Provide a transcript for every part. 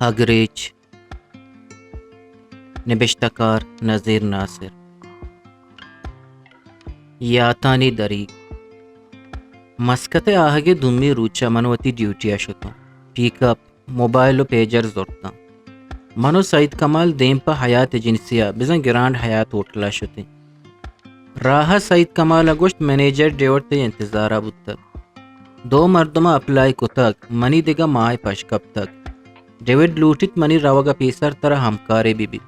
اگریچ، نبشتہ کار نذیر ناصر۔ یاتانی دریگ۔ مسکت ءِ آہگ ءِ دومی روچ ءَ من وتی ڈیوٹی ءَ شتاں۔ پیک اپ، موبائل ءُ پیجر زرتاں۔ من ءُ سعید کمال دیم پہ حیات ایجنسی ءَ، بزاں گرانڈ حیات ہوٹل ءَ شتیں۔ راہ ءَ سعید کمال ءَ گوشت، منیجر ڈیوڈ تئی انتظار ءَ بوتگ۔ دو مردماں اپلائی کتگ، منی دگہ ماہ پش کپتگ۔ ڈیوڈ لوٹیت منی روگ ءَ پیسر ترا ہمکارے بہ بیت۔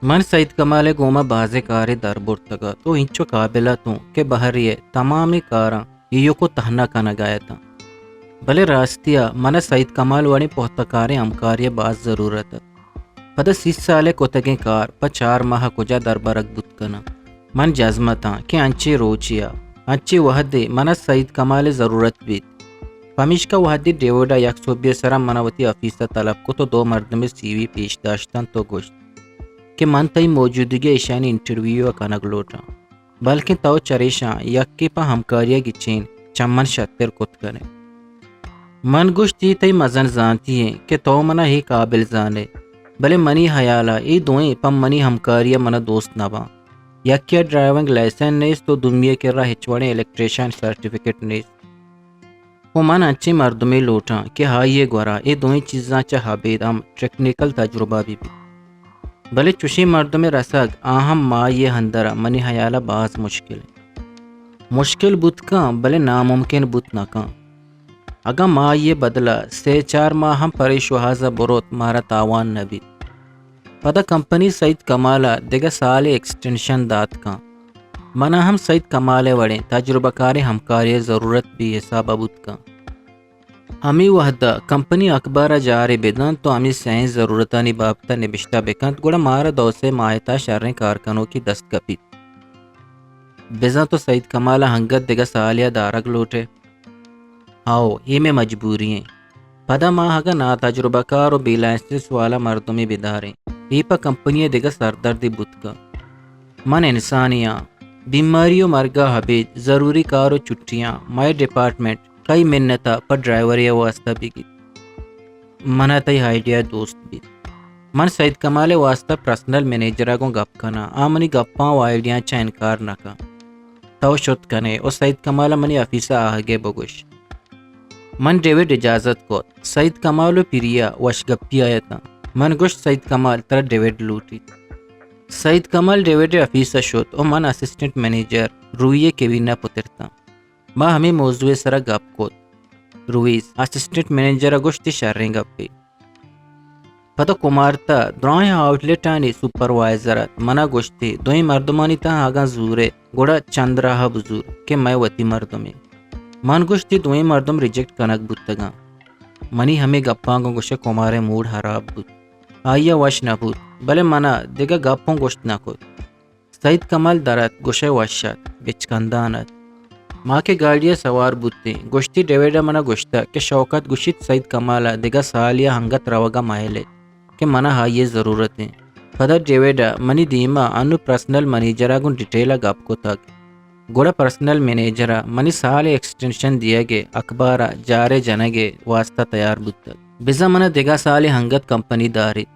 من سعید کمال ءِ گوما بازیں کارے در برتگ ات ءُ اینچو قابل اتوں کہ بحری ءِ تمامیں کاراں ایوک ءُ تہنا کنگ ءَ اتاں۔ بلے راستی ءَ من ءَ سعید کمال وڑیں پہتہ کاریں ہمکاری ءِ باز ضرورت ات۔ پدا سی سال ءِ کتگیں کار پہ چار ماہ ءَ کجا دربرگ بوت کناں؟ من جزم اتاں کہ انچیں روچے ءَ، انچیں وہدے من ءَ سعید کمال ءِ ضرورت بیت۔ پمیشکا وہدے ڈیوڈ ءَ یک سہبے ءِ سرا من ءَ وتی آفیس ءَ طلب کت ءُ دو مردم ءِ سی وی پیش داشت انت ءُ گوشت کہ من تئی موجودگی ءَ ایشانی انٹرویو ءَ کنگ لوٹاں، بلکیں تو چریشاں یکے پہ ہمکاری ءَ گچین چہ من شتر کت کن ئے۔ من گوشت، اے تئی مزن زانتی ایں کہ تو من ءَ اے قابل زان ئے، بلے منی ہیال ءَ اے دوئیں پہ منی ہمکاری ءَ من ءَ دوست نہ باں۔ یکے ءَ ڈرائیونگ لائسنس نیست ءُ دومی ءِ کرا ہچ وڑیں الیکٹریشن سرٹیفکیٹ نیست۔ ءُ من انچیں مردمے لوٹاں کہ آئی ءِ گورا اے دوئیں چیزاں چہ ابید ہم ٹیکنیکل تجربہ بہ بیت۔ بلے چوشیں مردمے رسگ آ ہم ماہے ءِ اندر ءَ منی ہیال ءَ باز مشکل انت۔ مشکل بوت کن، بلے ناممکن بوت نہ کن۔ اگاں ماہے ءِ بدل ءَ سے چار ماہ ہم پرے شوہاز ءَ بروت، مارا تاوان نہ بیت۔ پدا کمپنی سعید کمال ءَ دگہ سالے ایکسٹینشن دات کن۔ من ءَ ہم سعید کمال ءِ وڑیں تجربہ کاریں ہمکارے ءِ ضرورت بے حساب ءَ بوت کن۔ ہمے وہد ءَ کمپنی اخبار ءَ جارے بدنت ءُ ہمے سئیں ضرورتانی بابت ءَ نبشتہ بکنت، گڑا مارا دو سے ماہ ءِ تہا شریں کارکنوکے دست کپیت۔ بزاں تو سعید کمال ءَ انگت دگہ سالے ءَ دارگ لوٹ ئے؟ ہئو، اے مئے مجبوری انت۔ پدا ما اگاں ناتجربہ کار ءُ بے لائسنس والا مردمے بداریں، اے پہ کمپنی ءَ دگہ سردردے بوت کنت۔ من انسانے آں، بیماری ءُ مرگ ءَ ابید ضروری کار ءُ چھٹیاں مئے ڈیپارٹمنٹ کئی منت ءَ پہ ڈرائیورے ءِ واستہ بگیت۔ من ءَ تئی آئیڈیا دوست بیت۔ من سعید کمال ءِ واستہ پرسنل منیجر ءَ گوں گپ کناں، آ منی گپاں ءُ آئیڈیاں چہ انکار نہ کنت۔ تو شت کن ئے ءُ سعید کمال ءَ منی آفیس ءَ آہگ ءَ بگوش۔ من ڈیوڈ اجازت کت۔ سعید کمال ءُ پریا وش گپی ءَ اتاں۔ من گوشت، سعید کمال، ترا ڈیوڈ لوٹیت۔ سعید کمال ڈیوڈ ءِ آفیس ءَ شت ءُ من اسسٹنٹ منیجر روی ءِ کیبن ءَ پترتاں۔ ما ہمے موضوع ءِ سرا گپ کت۔ رویز اسسٹنٹ منیجر ءَ گوشت، اے شریں گپے۔ پدا کمارتا دراہیں آؤٹ لیٹانی سپروائزر ات۔ من ءَ گوشت، اے دوئیں مردمانی تہا اگاں زور ئے، گڑا چند راہ ءَ بزور کہ مئے وتی مردمے۔ من گوشت، اے دوئیں مردم ریجیکٹ کنگ بوتگاں۔ منی ہمے گپاں گوں گوشئے کمار ءِ موڈ ہراب بوت۔ آئی ءَ وش نہ بوت، بلے من ءَ دگہ گپ اوں گوشت نہ کت۔ سعید کمال در ات، گوشئے وش ات، بچکندان ات۔ ما کہ گاڑی ءَ سوار بوتیں، گوشتی، ڈیوڈ ءَ من ءَ گوشتگ کہ شوکت گوشیت سعید کمال ءَ دگہ سالے ءَ انگت روگ ءَ مئیل ایت کہ من ءَ آئی ءِ ضرورت انت۔ پدا ڈیوڈ ءَ منی دیم ءَ انوں پرسنل منیجر ءَ گوں ڈیٹیل ءَ گپ کتگ۔ گڑا پرسنل منیجر ءَ منی سال ءِ ایکسٹینشن دیگ ءِ اخبار ءَ جارے جنگ ءِ واستہ تیار بوتگ۔ بزاں من ءَ دگہ سالے انگت کمپنی داریت۔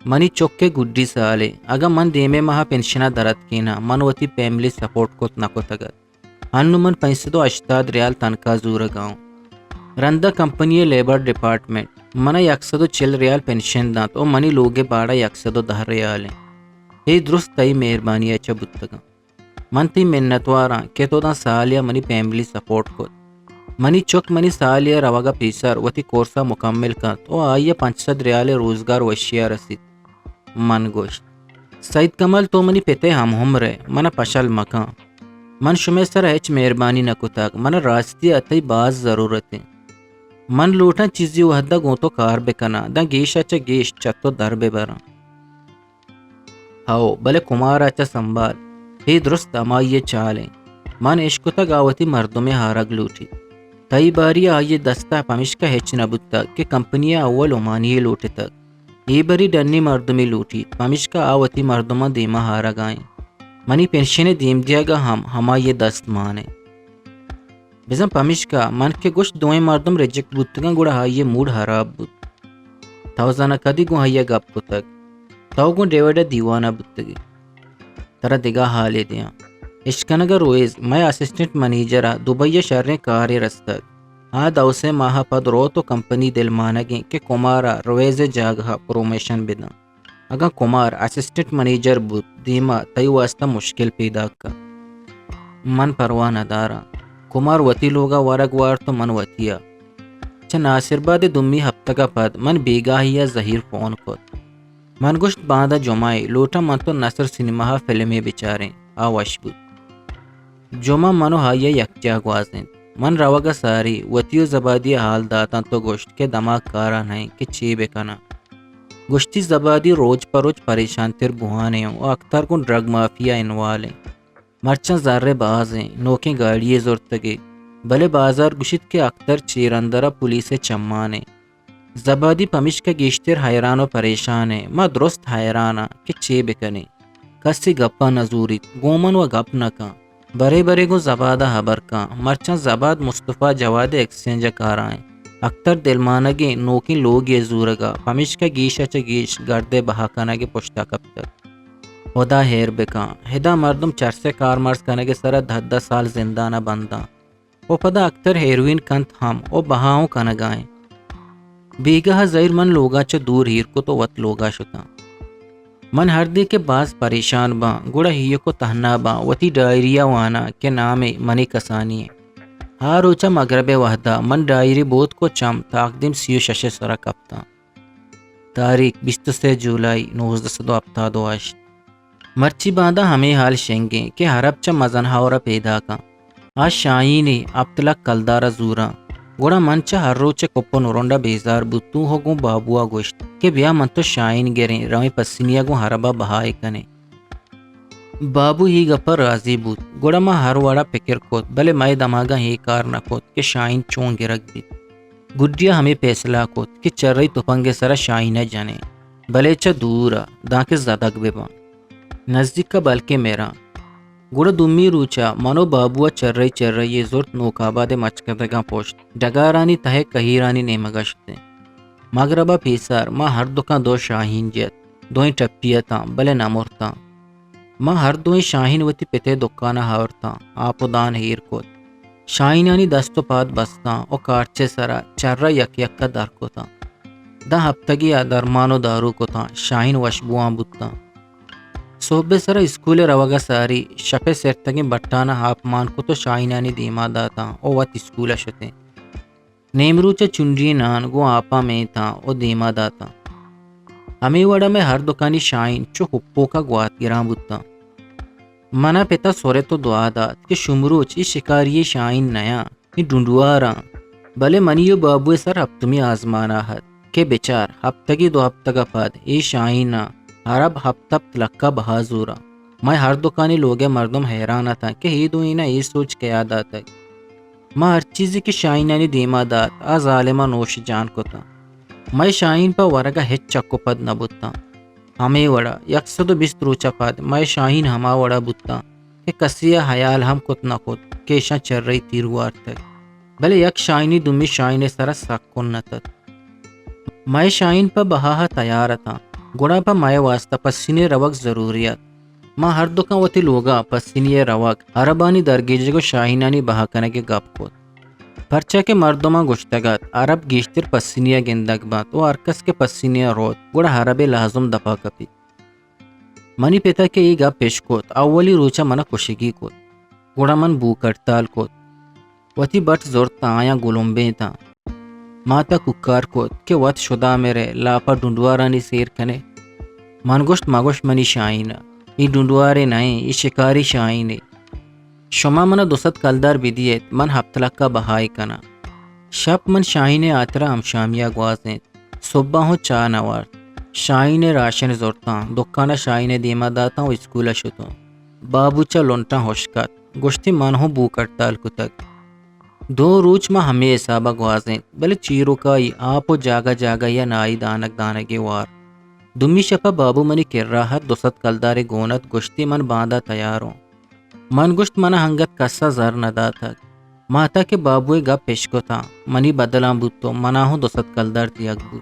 منی چک ءِ گڈی سالے، اگاں من دیمے ماہ ءَ پنشن ءَ در اتکیناں، من وتی پیملی سپورٹ کت نہ کتگ ات۔ انوں من پنچ سد ءُ ہشتاد ریال تنخواہ زورگ ءَ اوں۔ رند ءَ کمپنی ءِ لیبر ڈیپارٹمنٹ من ءَ یک سد ءُ چل ریال پنشن دنت ءُ منی لوگ ءِ باڑہ یک سد ءُ دہ ریال انت۔ اے درست تئی مہربانی ءَ چہ بوتگ انت۔ من تئی منتوار آں کہ تو داں سالے ءَ منی پیملی سپورٹ کت۔ منی چک منی سالے ءَ روگ ءَ پیسر وتی کورس ءَ مکمل کنت ءُ آئی ءَ پنچ سد ریال ءِ روزگار وشی ءَ رسیت۔ من گوشت، سعید کمال، تو منی پت ءِ ہم عمر ئے، من ءَ پشل مکن۔ من شمئے سر ءَ ہچ مہربانی نہ کتگ، من ءَ راستی ءَ تئی باز ضرورت انت۔ من لوٹاں چیزے وہد ءَ گوں تو کار بکناں، داں گیش ءَ چہ گیش چہ تو در ببراں۔ ہئو، بلے کمار ءَ چہ سنبھال، اے درست ہمائی ءِ چال انت۔ من اشکتگ آ وتی مردمے آرگ لوٹیت۔ تئی باری ءَ آئی ءِ دست ءَ پمیشکا ہچ نہ بوتگ کہ کمپنی ءَ اول عمانی یے لوٹتگ۔ اے بری ڈنی مردمے لوٹیت، پمیشکا آ وتی مردماں دیما آرگ ءَ انت۔ منی پنشن ءِ دیم دیگ ءَ ہم ہمائی ءِ دست مان انت۔ بزاں پمیشکا من کہ گوشت دوئیں مردم ریجیکٹ بوتگاں، گڑا آئی ءِ موڈ ہراب بوت۔ تو زاناں کدی گوں آئی ءَ گپ کتگ؟ تو گوں ڈیوڈ ءَ دیوانہ بوتگ ئے۔ ترا دگہ حالے دیاں۔ اشکنگ ءَ رویز، مئے اسسٹنٹ منیجر ءَ دبئی ءَ شریں کارے رستگ۔ آ دو سے ماہ ءَ پد روت ءُ کمپنی دلمانگ ایں کہ کمار ءَ رویز ءِ جاگہ ءَ پروموشن بدنت۔ اگاں کمار اسسٹنٹ منیجر بوت، دیما تئی واستہ مشکل پیداک کنت۔ من پرواہ نہ داراں۔ کمار وتی لوگ ءَ ورگ وارت ءُ من وتی ءَ۔ چہ ناصر باد ءِ دومی ہپتگ ءَ پد من بیگاہی ءَ زہیر فون کت۔ من گوشت، باندا جمعہ ئے، لوٹاں من تو نصر سینما ءَ فلمے بچاریں۔ آ وش بوت۔ جمعہ من ءُ آئی ءَ یکجاہ گوازینت۔ من روگ ءَ ساری وتی ءُ زبادی ءَ حال داتاں تو گوشت کہ دماگ کار ءَ نہ اِنت کہ چے بہ کناں۔ گوشتی، زبادی روچ پہ روچ پریشان تر بوان ایں ءُ اکتر گوں ڈرگ مافیا انوال ایں۔ مرچاں زر ءِ باز ایں، نوکیں گاڑی یے زرتگ ئے، بلے بازار گوشیت کہ اکتر چیراندر ءَ پولیس ءِ چمان ایں۔ زبادی پمیشکا گیشتر حیران ءُ پریشان ایں۔ ما درست حیران آں کہ چے بہ کنیں۔ کسے گپ ءَ نہ زوریت، گوں من وَ گپ نہ کن۔ برے برے گوں زباد ءَ ہبر کن۔ مرچاں زباد مصطفی جواد ءِ ایکسچینج ءَ کار ءَ ایں۔ اکتر دلمانگ ءِ نوکیں لوگے زورگ ءَ، پمیشکا گیش ءَ چہ گیش گرد ءِ بہا کنگ ءِ پشت ءَ کپتگ۔ ہدا ہیر بہ کن۔ ہدا مردم چرس ءِ کارمرز کنگ ءِ سرا دہ دہ سال زندان ءَ بند اَنت۔ ءُ پدا اکتر ہیروئن کنت ہم ءُ بہا اوں کنگ ءَ ایں۔ بیگاہ ءَ زہیر من لوگ ءَ چہ دور ایر کت ءُ وت لوگ ءَ شتاں۔ من ہردے کہ باز پریشان باں، گڑا ایوک ءُ تہنا باں، وتی ڈائری ءَ واناں کہ نامے منی کسانی ایں۔ آ روچ ءَ مگرب ءِ وہد ءَ من ڈائری بود کت چم، تاکدیم سی ءُ شش ءِ سرا کپتاں۔ تاریخ بیست ءُ سے جولائی نوزدہ سد ءُ ہپتاد ءُ ہشت۔ مرچی باندا ہمے حال شنگ ایں کہ عرب چہ مزن ہور ءَ پیداک اَنت۔ آ شاہینے ہپت لک کلدار ءَ زوراں۔ گڑا من چہ ہر روچ ءِ کپ ءُ نرنڈ ءَ بیزار بوتوں ءُ گوں بابو ءَ گوشت کہ بیا من تو شاہین گریں، رویں پسنی ءَ گوں عرب ءَ بہا ئے کنیں۔ بابو اے گپ ءَ رازی بوت۔ گڑا ما ہر وڑ ءَ پکر کت، بلے مئے دماگ ءَ اے کار نہ کت کہ شاہین چون گرگ بیت۔ گڈی ءَ ہمے پیسلہ کت کہ چرئی تپنگ ءِ سرا شاہین ءَ جنیں، بلے چہ دور ءَ، دانکہ زدگ بہ باں۔ نزیک ءَ بلکیں مراں۔ گڑا دومی روچ ءَ من ءُ بابو ءَ چرئی چرئی یے زرت نوک آباد ءِ مچکدگاں پشت، ڈگارانی تہ ءَ کہیرانی نیمگ ءَ شتیں۔ مگرب ءَ پیسر ما ہر دکاں دو شاہین جت، دوئیں ٹپی اتاں، بلے نہ مرتاں۔ ما ہر دوئیں شاہین وتی پت ءِ دکان ءَ آورتاں، آپ ءُ دان ایر کت۔ شاہینانی دست ءُ پاد بستاں ءُ کارچ ءِ سرا چر ءَ یک یک ءَ در کتاں۔ داں ہپتگے ءَ درمان ءُ دارو کتاں، شاہین وشبوان بوتاں۔ سہب ءِ سرا اسکول ءَ روگ ءَ ساری، شپ ءِ سرتگیں بٹان ءَ آپ مان کت ءُ شاہینانی دیما داتاں ءُ وت اسکول ءَ شتیں۔ نیمروچ ءَ چنڈی نان گوں آپاں مینتاں ءُ دیما داتاں۔ ہمے وڑ ءَ مئے ہر دکانی شاہین چو ہپوک ءَ گوات گراں بوتاں۔ من ءَ پت ءَ سرت ءُ دعا دات کہ شمروچ اے شکاری ءِ شاہین نیاں، اے ڈنڈواراں۔ بلے منی ءُ بابو ءِ سر ہپتمی آزمان ءَ ات کہ بچار، ہپتگے دو ہپتگ ءَ پد اے شاہیناں عرب ہپت ہپت لک ءَ بہا زوراں۔ مئے ہر دکانی لوگ ءِ مردم حیران اتاں کہ اے دوئیناں اے سوج کیا داتگ۔ ما ہر چیزے کہ شاہینانی دیما دات، آ ظالماں نوش جان کتاں۔ مئے شاہین پہ ورگ ءَ ہچ چک ءُ پد نہ بوتاں۔ ہمے وڑ ءَ یک سد ءُ بیست روچ ءَ پد مئے شاہین ہما وڑ ءَ بوتاں کہ کسے ءَ ہیال ہم کت نہ کت کہ ایشاں چرئی تیر وارتگ۔ بلے یک شاہینے دومی شاہین ءِ سرا سک کنت ات۔ مئے شاہین پہ بہا ءَ تیار اتاں، گڑا پہ مئے واستا پسینے روگ ضروری ات۔ ما ہر دکاں وتی لوگ ءَ پسنی ءَ روگ، عربانی درگیجگ ءُ شاہینانی بہا کنگ ءِ گپ کت۔ پرچا کہ مردماں گوشتگ ات، عرب گیشتر پسنی ءَ گندگ بنت ءُ ہر کس کہ پسنی ءَ روت، گڑا عرب ءِ لازم دپ ءَ کپیت۔ منی پت ءَ کہ اے گپ اش کت، اولی روچ ءَ من ءَ کشگی کت۔ گڑا من بوک ہڑتال کت۔ وتی بٹ زرت آیاں گلمبینتاں۔ مات ءَ کوکار کت کہ وت شدا مرئے، لاپ ءَ ڈنڈوارانی سیر کنئے۔ من گوشت، مگوش منی شاہین ءَ، اے ڈنڈوارے نہ ایں، اے شکاری شاہینے۔ شما من ءَ دو سد کلدار بدیئیت، من ہپت لک ءَ بہائے کناں۔ شپ من شاہین ءِ ہاترا ہمشامی ءَ گوازینت۔ سہب ءَ ہوں چاہ نہ وارت۔ شاہین ءِ راشن زرتاں، دکان ءَ شاہین ءِ دیما داتاں ءُ اسکول ءَ شتوں۔ بابو چہ لنٹاں ہشک ات۔ گوشتی، من ہوں بوک ہڑتال کتگ۔ دو روچ ما ہمے حساب ءَ گوازینت، بلے چیروکائی آپ ءُ جاگہ جاگہی ءَ نائی دانگ دانگے وارت۔ دومی شپ ءَ بابو منی کرا ات، دو سد کلدارے گون ات، گوشتی، من باندا تیار اوں۔ من گوشت، من ءَ انگت کس ءَ زر نہ داتگ۔ مات ءَ کہ بابو ءِ گپ اش کتاں، منی بدلاں بوت ءُ من ءَ ہوں دو سد کلدار دیگ بوت۔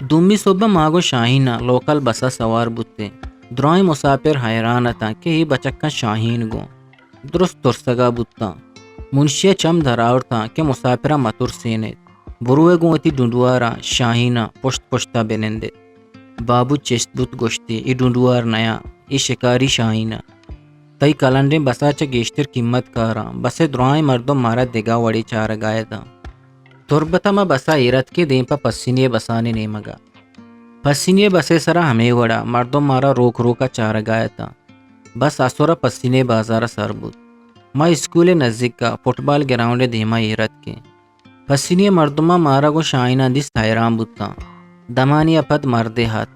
دومی صبح ما گوں شاہین ءَ لوکل بس ءَ سوار بوتیں۔ درائیں مسافر حیران اتاں کہ اے بچکاں شاہین گوں۔ درست ترسگا بوتاں۔ منشی ءَ چم در آورتاں کہ مسافراں مترسینیت۔ بروئے گوں وتی ڈونڈواراں شاہیناں پشت پشتا بنندیت۔ بابو چست بوت گوشتی، اے ڈونڈوار نیاں، اے شکاری شاہیناں۔ تئی کلنڈیں بسا چہ گیشتر قیمت کاراں۔ بسے درائیں مردم مارا دگہ وڑے چارگا اتاں۔ تربت ءَ ما بسا ایر اتکیں دیم پہ پسنی ءِ بسانی نیمگا۔ پسنی ءِ بسے سرا ہمے وڑا مردم مارا روک روکا چارگا اتاں۔ بس اسرا پسنی ءِ بازارا سر بوت۔ ما اسکول ءِ نزیکا فٹبال گراؤنڈ ءِ دیما ایر اتکیں۔ پسنی ءِ مردماں مارا گوں شاہیناں دیست حیران بوتاں۔ دمانی ءَ پد مردے ہات۔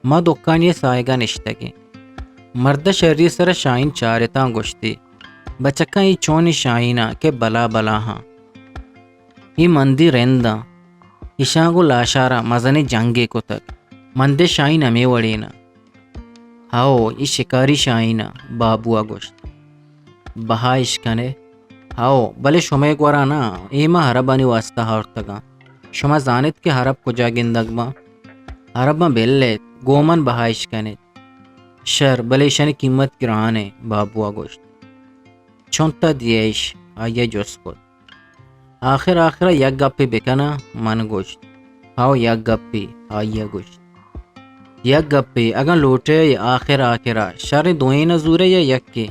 ما دکانی ءِ ساہگا نشتگیں۔ مرد ءَ شری ءِ سرا شاہین چارتاں گوشتی، بچکاں اے چونیں شاہیناں کہ بلا بلاہاں۔ اے مندی رنداں۔ ایشاں گوں لاشارا مزنیں جنگے کتگ۔ مندے شاہین ہمے وڑیناں۔ ہئو، اے شکاری شاہیناں، بابو ءَ گوشت۔ بہا اش کنے؟ ہئو، بلے شمئے گورا نہ، اے ما عربانی واسطہ آورتگاں۔ شما زانت کہ عرب کجا گندگ باں؟ عرباں بل ایت، گوں من بہا اش کنیت۔ شر، بلے ایشانی قیمت گران ایں، بابو ءَ گوشت۔ چنت ءَ دیئے اش؟ آئی ءَ جست کت۔ آخر آخر ءَ یک گپے بکناں، من گوشت۔ ہئو، یک گپے، آئی ءَ گوشت۔ یک گپے، اگاں لوٹئے آخر آخر ءَ شریں دوئیناں زورئے یا یکے؟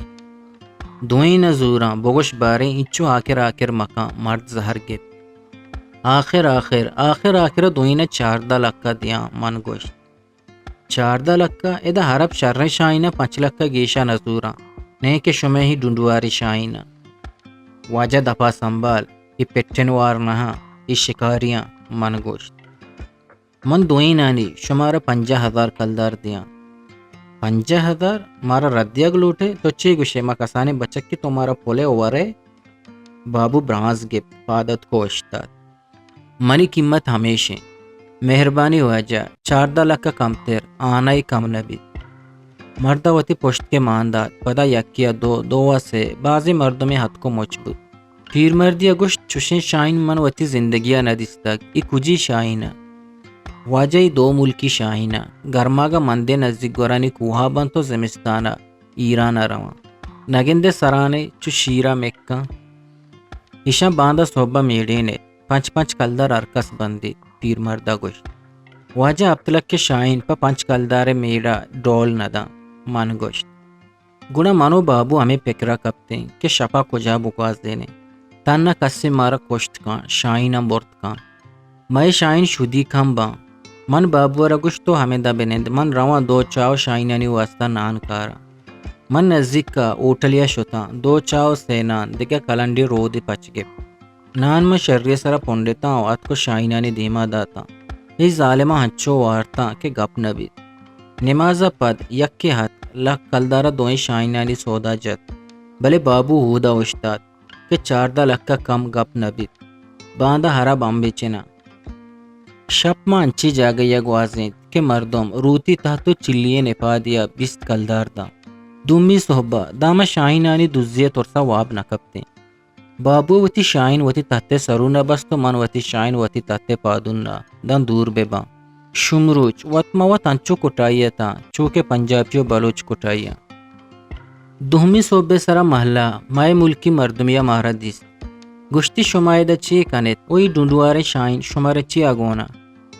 دوئیناں زوراں، بگوش باریں اینچو آخر آخر مکن، مرد زہر گپت۔ آخر آخر، آخر آخر ءَ دوئیناں چاردہ لکھ ءَ دیاں، من گوشت۔ چاردہ لکھ ءَ؟ ادا عرب شریں شاہیناں پنچ لکھ ءَ گیشا نہ زوراں، نئے کہ شمئے ہی ڈونڈواری شاہیناں۔ واجہ دپا سنبال، اے پٹن وار نہ آں، اے شکاریاں، من گوشت۔ من دوئینانی شمارا پنجاہ ہزار کلدار دیاں۔ پنجاہ ہزار؟ مارا رد دیگ لوٹئے؟ تو چے گوشئے؟ ما کسانیں بچکے، تو مارا پلئے ورئے؟ بابو برانز گپت، پاد اتک ءُ اوشتات۔ منی قیمت ہمیش انت۔ مہربانی واجہ، چاردہ لکھ ءَ کمتر، آنائی کم نہ بیت۔ مرد ءَ وتی پشت کہ مان دات، پدا یکے ءَ دو، دو ءَ سے، بازیں مردمے اتک ءُ مچ بوت۔ پیرمردی ءَ گوشت، چشیں شاہین من وتی زندگی ءَ نہ دیستگ، اے کجی شاہین انت؟ واجہ، اے دو ملکی شاہین انت، گرماگ ءَ مندیں نزیک گورانی کوہ ءَ بنت ءُ زمستان ءَ ایران ءَ رواں۔ نگندئے سرانے چو شیر ءَ مکاں۔ ایشاں باندا سہب ءَ میڑین ایت، پنچ پنچ کلدار ہر کس بندیت، پیرمرد ءَ گوشت۔ واجہ، ہپت لکھ ءِ شاہین پہ پنچ کلدار ءِ میڑ ءَ ڈول نہ داں، من گوشت۔ گڑا من ءُ بابو ہمے پکر ءَ کپتیں کہ شپ ءَ کجا بگوازینیں۔ تہنا کسے مارا کشت کن، شاہیناں برت کن۔ مئے شاہین شدی کم باں۔ من بابو ءَ را گوشت، تو ہمدا بنند، من رواں دو چاہ ءُ شاہینانی واستا نان کاراں۔ من نزیک ءَ ہوٹلے ءَ شتاں، دو چاہ ءُ سے نان، دگہ کلنڈی رودے پچ گپت۔ نان من شری ءِ سرا پنڈتاں ءُ اتک ءُ شاہینانی دیما داتاں۔ اے ظالماں انچو وارتاں کہ گپ نہ بیت۔ نماز ءَ پد یکے ہت، لکھ کلدار ءَ دوئیں شاہینانی سودا جت، بلے بابو اودا اوشتات کہ چاردہ لکھ ءَ کم گپ نہ بیت۔ باندا ہرا بمبے چناں۔ شپ ما انچیں جاگہے ءَ گوازینت کہ مردم روتی تحت ءُ چلی ءِ نپادے ءَ بیست کلدار داں۔ دومی سہب ءَ داں ما شاہینانی دزی ءِ ترس ءَ واب نہ کپتیں۔ بابو ءَ وتی شاہین وتی تحت ءِ سرون ءَ بست ءُ من وتی شاہین وتی تحت ءِ پادون ءَ داں دور بہ باں۔ شومروچ وت ماں وت انچو کٹائی اتاں، چو کہ پنجابی ءُ بلوچ کٹائی آں۔ دومی سہب ءِ سرا محلہ ءَ مئے ملکی مردمے ءَ مارا دیست۔ گوشتی، شما ادا چے کنیت؟ او اے ڈونڈواریں شاہین شمارا چیا گون آں؟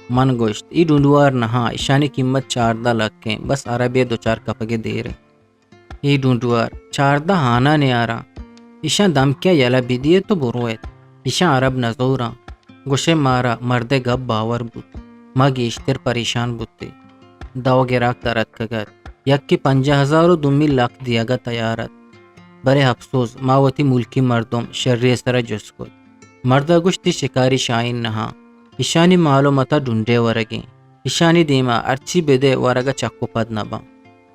من گوشت، اے ڈونڈوار نہ آں، ایشانی قیمت چاردہ لکھ ایں، بس عربے ءَ دو چار کپگے دیر ایں۔ اے ڈونڈوار چاردہ آناں نیاراں، ایشاں دمکیاں یلہ بدیت ءُ برویت، ایشاں عرب نزوراں۔ گوشئے مارا مرد ءِ گپ باور بوت، ما گیشتر پریشان بوتیں۔ دو گراک در اتکگ ات، یکے پنجاہ ہزار ءُ دومی لکھ دیگ ءَ تیار ات، بلے اپسوز ما وتی ملکی مردم شری ءِ سرا جست کت۔ مرد ءَ گوشت، اے شکاری شاہین نہ آں، ایشانی مال ءُ متا ڈونڈے ورگیں، ایشانی دیما ہرچی بدئے ورگ ءَ چک ءُ پد نہ باں۔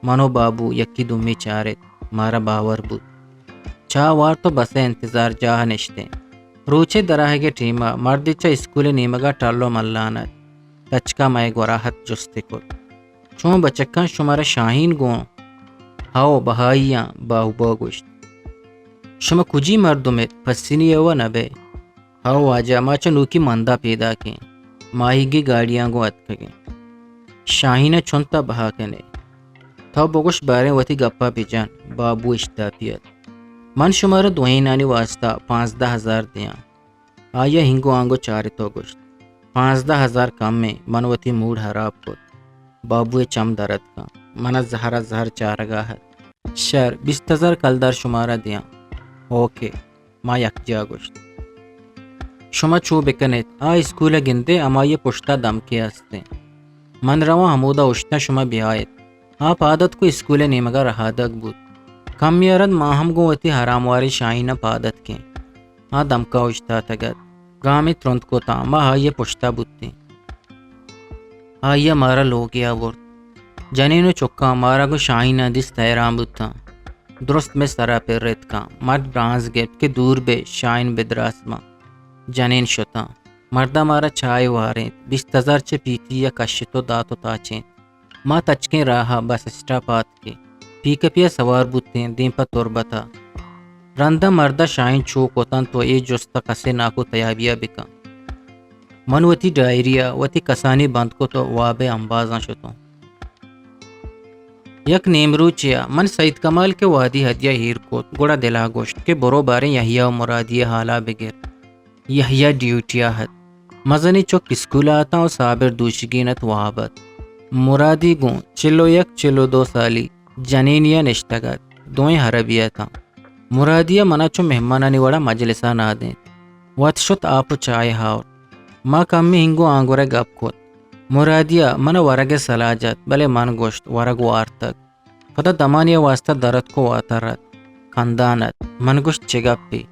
من ءُ بابو یکے دومی چارت، مارا باور بوت۔ چاہ وارت ءُ بس ءِ انتظار جاہ ءَ نشتیں۔ روچے دراہگ ءِ ٹیم ءَ مردے چہ اسکول ءِ نیمگ ءَ ٹل ءُ ملان ات۔ تچک ءَ مئے گورا ات، جستے کت، چون بچکاں، شمارا شاہین گون؟ ہئو، بہائی آں، باہوبا گوشت۔ شما کجی مردم ات؟ پسنی ءِ وا نہ بئے؟ ہئو واجہ، ما چہ نوکی مندا پیداک ایں۔ ماہیگی گاڑیاں گوں اتکگیں۔ شاہین ءَ چنت ءَ بہا کن ئے؟ تو بگوش باریں وتی گپ ءَ بجن، بابو اشتاپی ات۔ من شمارا دوئینانی واستا پانزدہ ہزار دیاں۔ آئی ءَ ہنگو آنگو چارت ءُ گوشت، پانزدہ ہزار کم ایں، من وتی موڈ ہراب کت۔ بابو ءِ چم در اتکاں۔ من ءَ زہر ءَ زہر چارگ ءَ ات۔ شر، بیست ہزار کلدار شمارا دیاں۔ اوکے، ما یکجاہ گوشت۔ شما چو بکن ات، آ اسکول ءَ گندے، ہمائی ءِ پشت ءَ دمکے است ایں۔ من رواں ہمودا اوشتاں، شما بیا ات۔ آ پاد اتک ءُ اسکول ءِ نیمگ ءَ رہادگ بوت۔ کمے ءَ رند ما ہم گوں وتی ہرامواریں شاہین ءَ پاد اتکیں۔ آ دمک ءَ اوشتاتگ ات۔ گامے ترند کتاں، ما آئی ءِ پشت ءَ بوتیں۔ آئی ءَ مارا لوگے ءَ برت۔ جنین ءُ چکاں مارا گوں شاہین ءَ دیست، حیران بوتاں۔ درست مئے سر ءَ پر اتکاں۔ مرد برانز گپت کہ دور بئے، شاہین بدراس باں۔ جنین شتاں۔ مرد ءَ مارا چاہے وارینت، بیست ہزار چہ پیتی ءَ کشت ءُ دات ءُ تاچینت۔ ما تچکیں راہ ءَ بس اسٹاپ ءَ اتکیں۔ پیک اپے ءَ سوار بوتیں، دیم پہ تربت ءَ۔ رند ءَ مرد ءَ شاہین چو کتنت ءُ اے جست ءَ کسے ناکو تیابی ءَ بکن۔ من وتی ڈائری ءَ وتی کسانی بند کت ءُ واب ءِ امبازاں شتوں۔ یک نیمروچے ءَ من سید کمال کہ وہدی ہدیہ ایر کت، گڑا دل ءَ گوشت کہ برو باریں یحییٰ ءُ مرادی ءِ حال ءَ بگر۔ یحییٰ ڈیوٹی ءَ ات۔ مزنیں چک اسکول ءَ اتاں ءُ صابر دوشیگین ات، واب ات۔ مرادی گوں چل ءُ یک، چل ءُ دو سالی جنینے ءَ نشتگ ات۔ دوئیں عربی اتاں۔ مرادی ءَ من ءَ چو مہمانانی وڑ ءَ مجلس ءَ نادینت۔ وت شت آپ ءُ چاہ ءَ آورت۔ ما کمے ہنگو آنگور ءَ گپ کت۔ مرادی ءَ من ءَ ورگ ءِ سلاہ جت، بلے من گوشت، ورگ وارتگ۔ پدا دمانے ءِ واستا در اتک ءُ واتر ات۔ کندان ات۔ من گوشت، چے گپے؟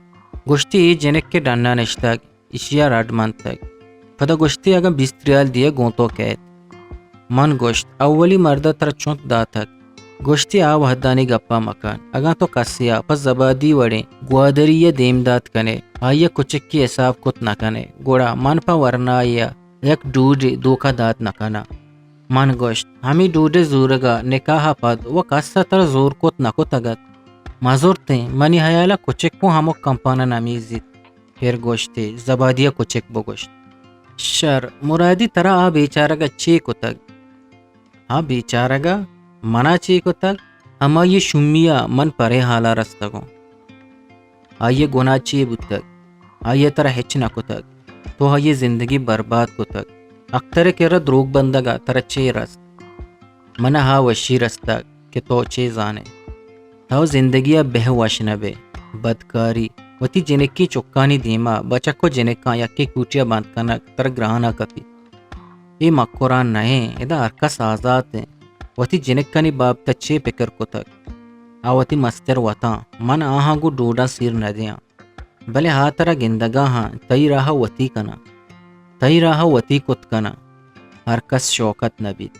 گوشتی، اے جنک کہ ڈن ءَ نشتگ، ایشی ءَ رڈ منتگ۔ پدا گوشتی، اگاں بیست ریال دیئے گوں تو کئیت۔ من گوشت، اولی مرد ءَ ترا چنت داتگ؟ گوشتی، آ وہدانی گپ ءَ مکن۔ اگاں تو کسے ءَ پہ زبادی وڑیں گوادری ءَ دیم دات کن ئے، آئی ءَ کچکی حساب کت نہ کن ئے، گڑا من پہ ورنایے ءَ یک ڈوڈے دوکہ دات نہ کناں۔ من گوشت، ہمے ڈوڈے زورگ ءَ نکاح ءَ پد و کس ءَ ترا زور کت نہ کتگ ات۔ مزرتیں، منی ہیال ءَ کچک گوں ہمک کمپان ءَ نمیزیت۔ پھر گوشتی، زبادی ءَ کچک بگوشت۔ شر، مرادی ترا آ بیچارگ ءَ چے کتگ؟ آ بیچارگ ءَ من ءَ چے کتگ؟ ہمائی ءِ شومی ءَ من پرے ہال ءَ رستگوں۔ آئی ءِ گناہ چے بوتگ؟ آئی ءَ ترا ہچ نہ کتگ۔ تو آئی ءِ زندگی برباد کتگ۔ اختر ءِ کرا دروگ بندگ ءَ ترا چے رست؟ من ءَ ہا وشی رستگ کہ تو چے زان ئے۔ تو زندگی ءَ بہ وش نہ بئے۔ بدکاری، وتی جنکی چکانی دیما بچک ءُ جنکاں یکے کوٹی ءَ بند کنگ ترا گران ءَ کپیت۔ اے مکران نہ ایں، ادا ہرکس آزات ایں۔ وتی جنکانی بابت ءَ چے پکر کتگ؟ آ وتی مستر وتاں، من آہاں گوں ڈوڈاں سیر نہ دیاں۔ بلے آ ترا گندگا ہاں، تئی راہ وتی کناں۔ تئی راہ وتی کت کناں۔ ہرکس شوکت نہ بیت۔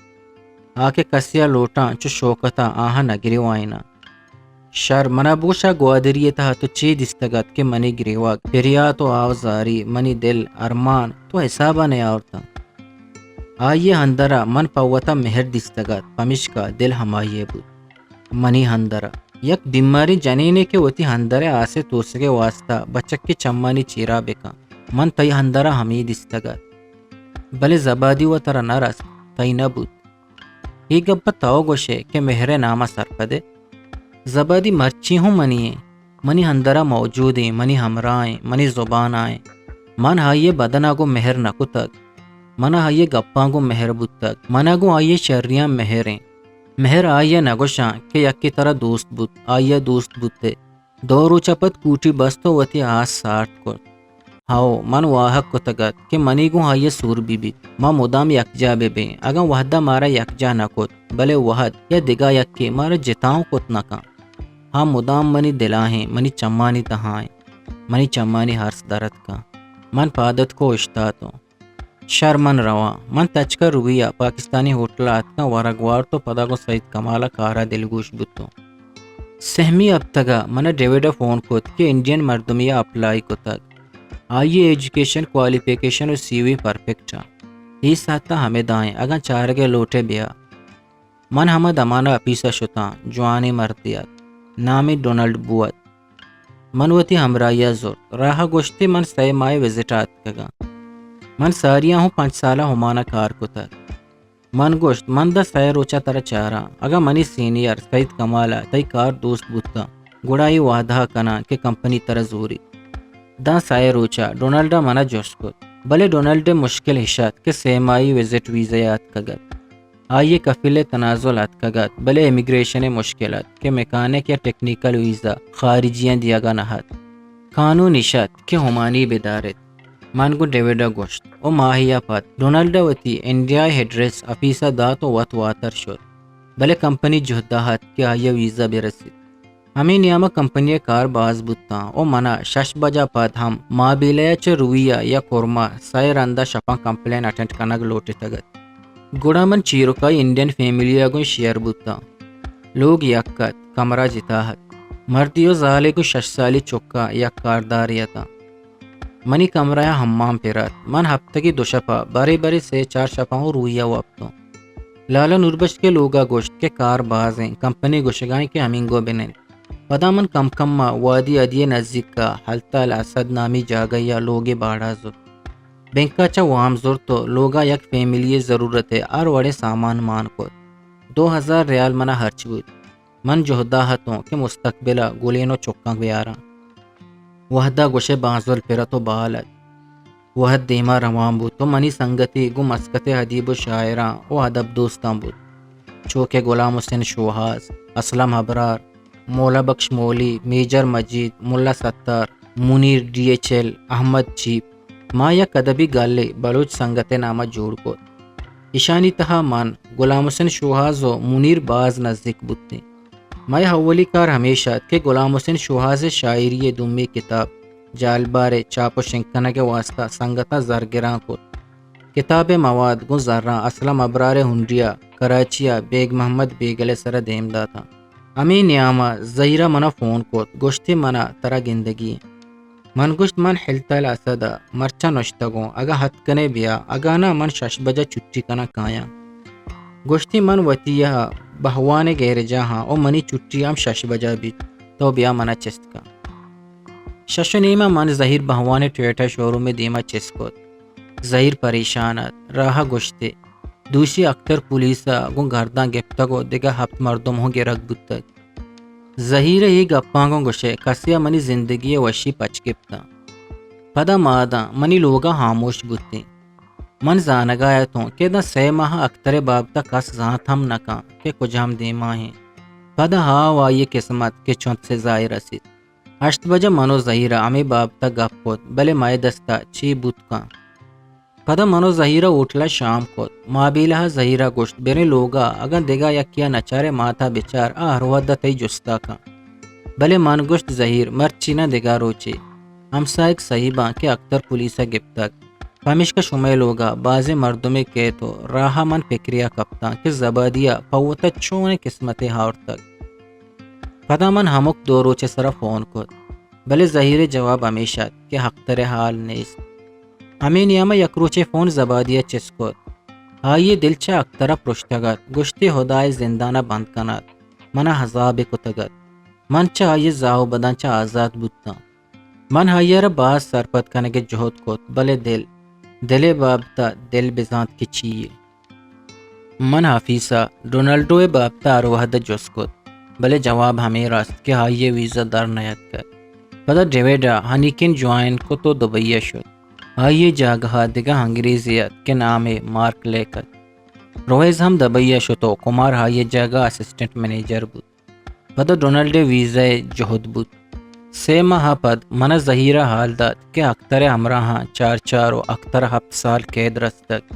آ کہ کسے ءَ لوٹاں، چو شوکت ءَ آہاں نہ گریوائیناں۔ شر، من ءَ بگوش، آ گوادری ءِ تہا تو چے دیستگ ات کہ منی گریوگ، پریات ءُ آوزاری، منی دل، ارمان تو حساب ءَ نیاورتاں؟ آئی ءِ ہندر ءَ من پہ وت ءَ مہر دیستگ ات، پمیشکا دل ہمائی ءِ بوت۔ منی ہندر ءَ یک بیماریں جنینے کہ وتی ہندر ءِ آس ءِ توسگ ءِ واستا بچکے چمانی چیرا بکن، من تئی ہندر ءَ ہمے دیستگ ات۔ بلے زبادی وَ ترا نہ رست، تئی نہ بوت۔ اے گپ ءَ تو گوش ئے کہ مہر ءِ نام ءَ سرپد ئے۔ زبادی مرچی ہوں منی ایں، منی ہندر ءَ موجود ایں، منی ہمراہ ایں، منی زبان ءَ ایں۔ من آئی ءِ بدن ءَ گوں مہر نہ کتگ۔ من ءَ آئی ءِ گپاں گوں مہر بوتگ۔ من ءَ گوں آئی ءِ شریاں مہر ایں۔ مہر آئی ءَ نہ گوشاں کہ یکے ترا دوست بوت، آئی ءَ دوست بوت ئے۔ دو روچ ءَ پد کوٹی بست ءُ وتی آس سارت کرت۔ ہئو، من واہگ کتگ ات کہ منی گوں آئی ءَ سور بہ بیت، ما مدام یکجاہ بہ بیں۔ اگاں وہد ءَ مارا یکجاہ نہ کت، بلے وہد یا دگہ یکے مارا جتا اوں کت نہ کنت۔ آ مدام منی دل ءَ ایں، منی چمانی تہا ایں، منی چمانی ارس در اتکاں۔ من پاد اتک ءُ اوشتاتوں۔ شر، من رواں۔ من تچک ءَ روی ءَ پاکستانی ہوٹل ءَ اتکاں، ورگ وارت ءُ پدا گوں سید کمال ءَ کار ءَ دلگوش بوتوں۔ سہمی ہپتگ ءَ من ءَ ڈیوڈ ءَ فون کت کہ انڈین مردمے ءَ اپلائی کتگ۔ آئی ءِ ایجوکیشن، کوالیفیکیشن ءُ سی وی پرفیکٹ اَنت۔ اے ساعت ءَ ہمدا ایں، اگاں چارگ ءِ لوٹ ئے بیا۔ من ہما دمان ءَ اپیس ءَ شتاں، جوانیں مردے ات، نام ئے ڈونلڈ بو ات۔ من وتی ہمراہی ءَ زرت۔ راہ ءَ گوشتی، من سئے ماہ ءِ وزٹ ءَ اتکگاں۔ من ساریا ہوں پنچ سالہ عمان ءَ کار کتگ۔ من گوشت، من داں سئے روچ ءَ ترا چاراں۔ اگاں منی سینئر سید کمال ءَ تئی کار دوست بوتاں، گڑا اے وعدہ ءَ کناں کہ کمپنی ترا زوریت۔ داں سئے روچ ءَ ڈونلڈ ءَ من ءَ جست کت، بلے ڈونلڈ ءِ مشکل اش ات کہ سہ ماہی وزٹ ویزہ ءَ اتکگ ات۔ آئی ءِ کفیل ءِ تنازل اتکگ ات، بلے امیگریشن ءِ مشکل ات کہ میکانک یا ٹیکنیکل ویزہ خارجیاں دیگ ءَ نہ ات۔ قانون اش ات کہ عمانی بداریت۔ من گوں ڈیوڈ ءَ گوشت، او ماہے ءَ پد ڈونلڈ ءَ وتی انڈیا ءِ ایڈریس آفیس ءَ دات ءُ وت واتر شت، بلے کمپنی جہد ءَ ات کہ آئی ءَ ویزہ بہ رسیت۔ ہمے نیام ءَ کمپنی ءِ کار باز بوتاں ءُ من ءَ شش بج ءَ پد ہم مابیلہ ءَ چہ روی ءَ یا کرما سئے رند ءَ شپاں کمپلین اٹینڈ کنگ لوٹتگ ات۔ گڑا من چیرکائی انڈین فیملی ءَ گوں شیئر بوتاں۔ لوگ یک ات، کمرہ جتا ات۔ مردے ءُ زالے گوں شش سالی چکاں یک کاردارے اتاں۔ منی کمرہ ءَ حمام پر ات۔ من ہپتگی دو شپ ءَ، برے برے سے چار شپاں ءُ روی ءَ وپتوں۔ لالا نوربخش ءِ لوگ ءَ گوشت کہ کار باز ایں، کمپنی گوشگ ءَ ایں کہ ہمینگو بہ نند۔ پدا من کم کم ءَ وادی ادی ءِ نزیک ءَ ہلتل اسد نامی جاگہے ءَ لوگے باڑا زرت۔ بینک ءَ چہ وام زرت ءُ لوگ ءَ یک فیملی ءِ ضرورت ءِ ہر وڑیں سامان مان کت۔ دو ہزار ریال من ءَ ہرچ بوت۔ من جہد ءَ اتوں کہ مستقبل ءَ گلین ءُ چکاں بیاراں۔ وہد ءَ گوشئے بانزل پر ات ءُ بال ات۔ وہد دیما روان بوت ءُ منی سنگتی گوں مسقط ءِ ادیب ءُ شاعراں ءُ ادب دوستاں بوت، چو کہ غلام حسین شوہاز، اسلم ابرار، مولا بخش مولی، میجر مجید، ملا ستار، منیر ڈی ایچ ایل، احمد چیپ۔ ما یک ادبی گلے بلوچ سنگت ءِ نام ءَ جوڑ کت۔ ایشانی تہا من، غلام حسین شوہاز ءُ منیر باز نزیک بوتیں۔ مئے اولی کار ہمیش ات کہ غلام حسین شوہاز ءِ شاعری ءِ دومی کتاب جالبار ءِ چاپ ءُ شنگ کنگ ءِ واستہ سنگتاں زر گراں کت۔ کتاب ءِ مواد گوں زراں اسلم ابرار ءِ ہنڈی ءَ کراچی ءَ بیگ محمد بیگل ءِ سرا دیم داتاں۔ ہمے نیام ءَ زہیر ءَ من ءَ فون کت، گوشتی، من ءَ ترا گندگی ایں۔ من گوشت، من ہلتل اسد ءَ مرچاں نشتگوں، اگاں اتک کنئے بیا، اگاں نہ من شش بج ءَ چھٹی کناں کایاں۔ گوشتی، من وتی ءَ بہوان ءِ گیرج ءَ آں ءُ منی چھٹی ہم شش بج ءَ بیت، تو بیا من ءَ چست کن۔ شش ءُ نیم ءَ من زہیر بہوان ءِ ٹویوٹا شوروم ءِ دیم ءَ چست کت۔ زہیر پریشان ات، راہ ءَ گوشتی، دوشی اختر پولیس ءَ گوں گرداں گپتگ ءُ دگہ ہپت مردم ہوں گرگ بوتگ۔ زہیر ءِ اے گپاں گوں گوشئے کسے ءَ منی زندگی ءِ وشی پچ گپتاں۔ پدا ما داں منی لوگ ءَ ہاموش بوتیں۔ من زانگ ءَ اتوں کہ داں سئے ماہ ءَ اختر ءِ بابت ءَ کس زانت ہم نہ کنت کہ کجام دیما ایں۔ پدا ہا ءُ آئی ءِ قسمت کہ چنت سزا ءَ رسیت۔ ہشت بج ءَ من ءُ زہیر ءَ ہمے بابت ءَ گپ کت، بلے مئے دست ءَ چے بوت کنت۔ پدا من ءُ زہیر ءَ ہوٹل ءَ شام کت۔ مابیلہ ءَ زہیر ءَ گوشت، بریں لوگ ءَ، اگاں دگہ یکے ءَ نچارئے مات ءَ بچار، آ ہر وھد ءَ تئی جست ءَ کنت۔ بلے من گوشت، زہیر، مرچی نہ، دگہ روچے۔ ہمساہگ سہی باں کہ اختر پولیس ءَ گپتگ، پمیشکا شمئے لوگ ءَ بازیں مردمے کیت ءُ راہ ءَ من پکرے ءَ کپتاں کہ زبادی ءَ پہ وت ءَ چونیں قسمتے آورتگ۔ پدا من ہمک دو روچ ءِ سرا فون کت، بلے زہیر ءِ جواب ہمیش ات کہ اختر ءِ ہال نیست۔ ہمے نیام ءَ یک روچے فون زبادی ءَ چست کت۔ آئی ءِ دل چہ اختر ءَ پرشتگ ات، گوشتی، ہدا ءَ زندان ءَ بند کنات، من ءَ عذابے کتگ ات۔ من چہ آئی ءِ زاہ ءُ بداں چہ آزات بوتاں۔ من آئی ءَ را باز سرپد کنگ ءِ جہد کت، بلے دل، دل ءِ بابت ءَ دل بزانت کہ چی یے۔ من آفیس ءَ ڈونلڈو ءِ بابت ءَ ہر وھد ءَ جست کت، بلے جواب ہمے رست کہ آئی ءِ ویزا در نیاتکگ۔ پدا ڈیوڈ ءَ ہنیکین جوائن کت ءُ دبئی ءَ شت۔ آئی ءِ جاگہ ءَ دگہ انگریزے ات کہ نام ئے مارک لیک ات۔ رویز ہم دبئی ءَ شت ءُ کمار آئی ءِ جاگہ ءَ اسسٹنٹ منیجر بوت۔ پدا ڈونلڈ ءِ ویزا ءِ جہد بوت۔ سے ماہ ءَ پد من ءَ زہیر ءَ حال دات کہ اختر ءِ ہمراہاں چار چار ءُ اختر ءَ ہپت سال قید رستگ۔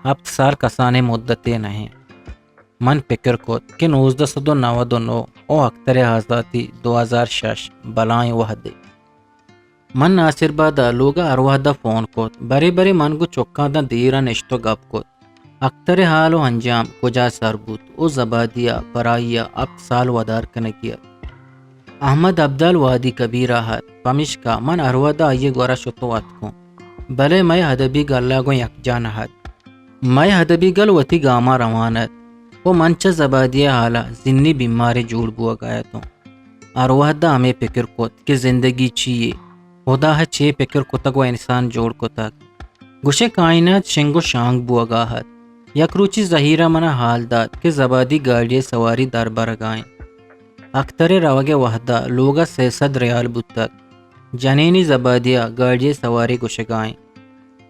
ہپت سال کسانیں مدتے نہ اِنت۔ من پکر کت کہ نوزدہ سد ءُ نود ءُ نو ءُ اختر ءِ آزاتی دو ہزار شش بلاہیں وھدے۔ من ناصر آباد ءَ لوگ ءَ ہر وھد ءَ فون کت، برے برے من گوں چکاں داں دیر ءَ نشت ءُ گپ کت۔ اختر ءِ حال ءُ انجام کجا سر بوت ءُ زبادی ءَ پرائی ءَ ہپت سال ودار کنگی ات۔ احمد ابدال وادی کبیر ءَ ات، پمیشکا من ہر وھد ءَ آئی ءِ گور ءَ شت ءُ اتکوں، بلے مئے ادبی گل ءَ گوں یکجاہ نہ ات۔ مئے ادبی گل وتی گاماں روان ات ءُ من چہ زبادی ءِ حال ءَ زنی بیمارے جوڑ بوگ ءَ اتوں۔ ہر وھد ءَ ہمے پکر کت کہ زندگی چی یے؟ ہدا ءَ چے پکر کتگ ءُ انسان جوڑ کتگ؟ گوشے کائنات شنگ و شانگ بوگا ات۔ یک روچی زہیرا منا حال دات کہ زبادی گاڑی سواری دربرگا انت۔ اختر ء روگ ء وہدا لوگ ء سئے سد ریال بوتگ۔ جنینی زبادی ء گاڑی ء سواری گوشگا انت۔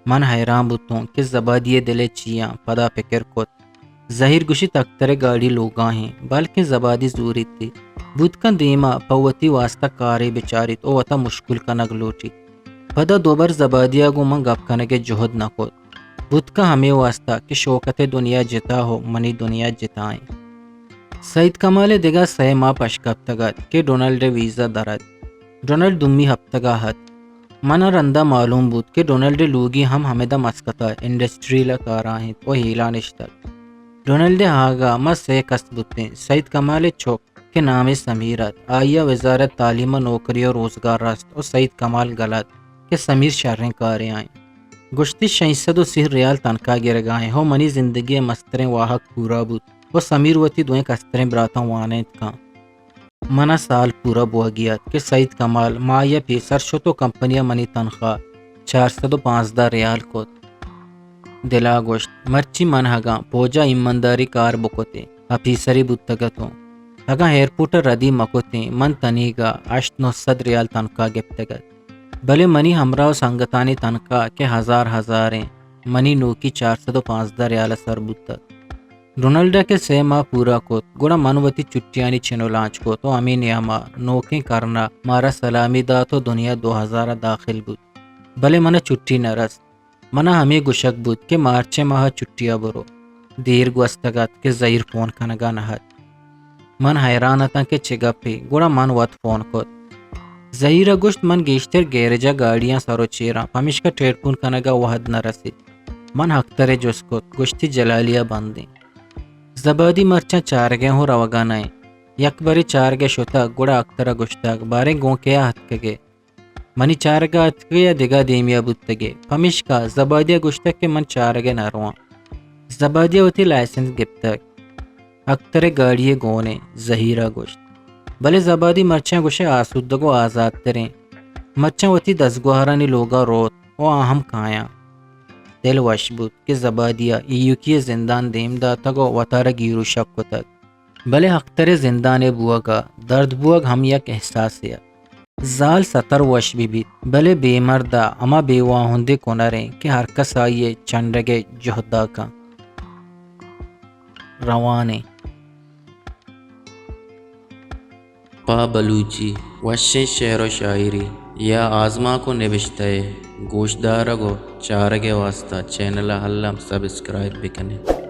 من حیران بوتوں کہ زبادی ء دل ء چیاں، پدا پکر کت۔ زہیر گوشیت اختر ء گاڑی لوگا ہیں، بلکیں زبادی زوریت۔ بوت کن دیما پہ وتی واسطہ کارے بچاریت و وتا مشکل کنگ لوٹیت۔ پدا دوبر زبادی ء گوں من گپ کنگ ء جہد نہ کت۔ بوت کن ہمے واسطہ کہ شوکت ء دنیا جتا ہو، منی دنیا جتا انت۔ سعید کمال ء دگہ سئے ماہ پش کپتگ ات کہ ڈونلڈ ء ویزا در ات۔ ڈونلڈ دومی ہپتگا ات۔ من ء رندا معلوم بوت کہ ڈونلڈ ء لوگی ہم ہمدا مسکتا انڈسٹریل ء کارا انت و ہیلا نشتگ۔ ڈونلڈ ء آہگا ما سئے کس بوتیں، سعید کمال ء چک کہ نام ء سمیر ات، آئی ء وزارت تعلیم ء نوکری و روزگار رست و سعید کمال گل ات کہ سمیر شریں کارے آئیں۔ گوشتی شش سد و سی ریال تنخواہ گرگا ہیں، ہو منی زندگی ء مستریں واہگ پورا بوت و سمیر وتی دوئیں کستریں براتاں وانینت کن۔ منا سال پورا بوگی ات کہ سعید کمال ماہی ء پیسر شت و کمپنی ء منی تنخواہ چار سد و پانزدہ ریال کت۔ دلا گوشت، مرچی من ہگاں پوجا ایمانداری کار بکتیں، آفیسرے بوتگ اتوں۔ اگاں ایئرپورٹ ء ردی مکتیں، من تنیگا ہشت نو سد ریال تنخواہ گپتگ ات۔ بلے منی ہمراہ و سنگتانی تنخواہ کہ ہزار ہزاریں، منی نوکی چار سد و پانزدہ ریال ء سر بوتگ۔ ڈونلڈ ء کہ سئے ماہ پورا کت، گڑا من وتی چھٹیانی چنو لانچ کت و ہمے نیاما نوکیں کرنا مارا سلامی دات و دنیا دو ہزار ء داخل بوت۔ بلے منا چھٹی نہ رست۔ منا ہمے گوشگ بوت کہ مارچ ء ماہ ء چھٹی ء برو۔ دیر گوستگ ات کہ زہیر فون کنگا نہ ات۔ من حیران اتاں کہ چہ گپے، گڑا من وت فون کت۔ زہیر ء گوشت، من گیشتر گیرج ء گاڑیاں سر و چیراں، پمیشکا ٹیلیفون کنگ ء وہد نہ رسیت۔ من اختر ء جست کت، گوشتی جلالی ء بندیں۔ زبادی مرچاں چارگ ء ہوں روگا نہ انت۔ یک برے چارگ ء شتگ، گڑا اختر ء گوشتگ، باریں گوں کیا اتکگ ئے؟ منی چارگ ء اتکگ ئے یا دگہ دیمے ء بوتگ ئے؟ پمیشکا زبادی ء گوشتگ کہ من چارگ ء نہ رواں۔ زبادی ء وتی لائسنس گپتگ۔ اختر ء گاڑی ء گون انت، زہیر ء گوشت۔ بلے زبادی مرچاں گوشئے آسودگ و آزاتتریں۔ مرچاں وتی دزگوہارانی لوگا روت و آ ہم کایاں۔ دل وش بوت کہ زبادی ء ایوکی ء زندان دیم داتگ و وتارا گیروشک کتگ۔ بلے اختر ء زندان ء بوگ ء درد بوگ ہم یک احساسے ات۔ زال ستر وش بہ بیت، بلے بے مرد ء ہما بے واہندیں کنر انت کہ ہرکس آئی ء چنڈگ ء جہد ء کنت۔ روان انت۔ پہ بلوچی وشیں شعر و شاعری یا آزمانک و نبشتہ ء گوشدارگ و چارگ ء واسطہ چینل ء الم سبسکرائب بکنیں۔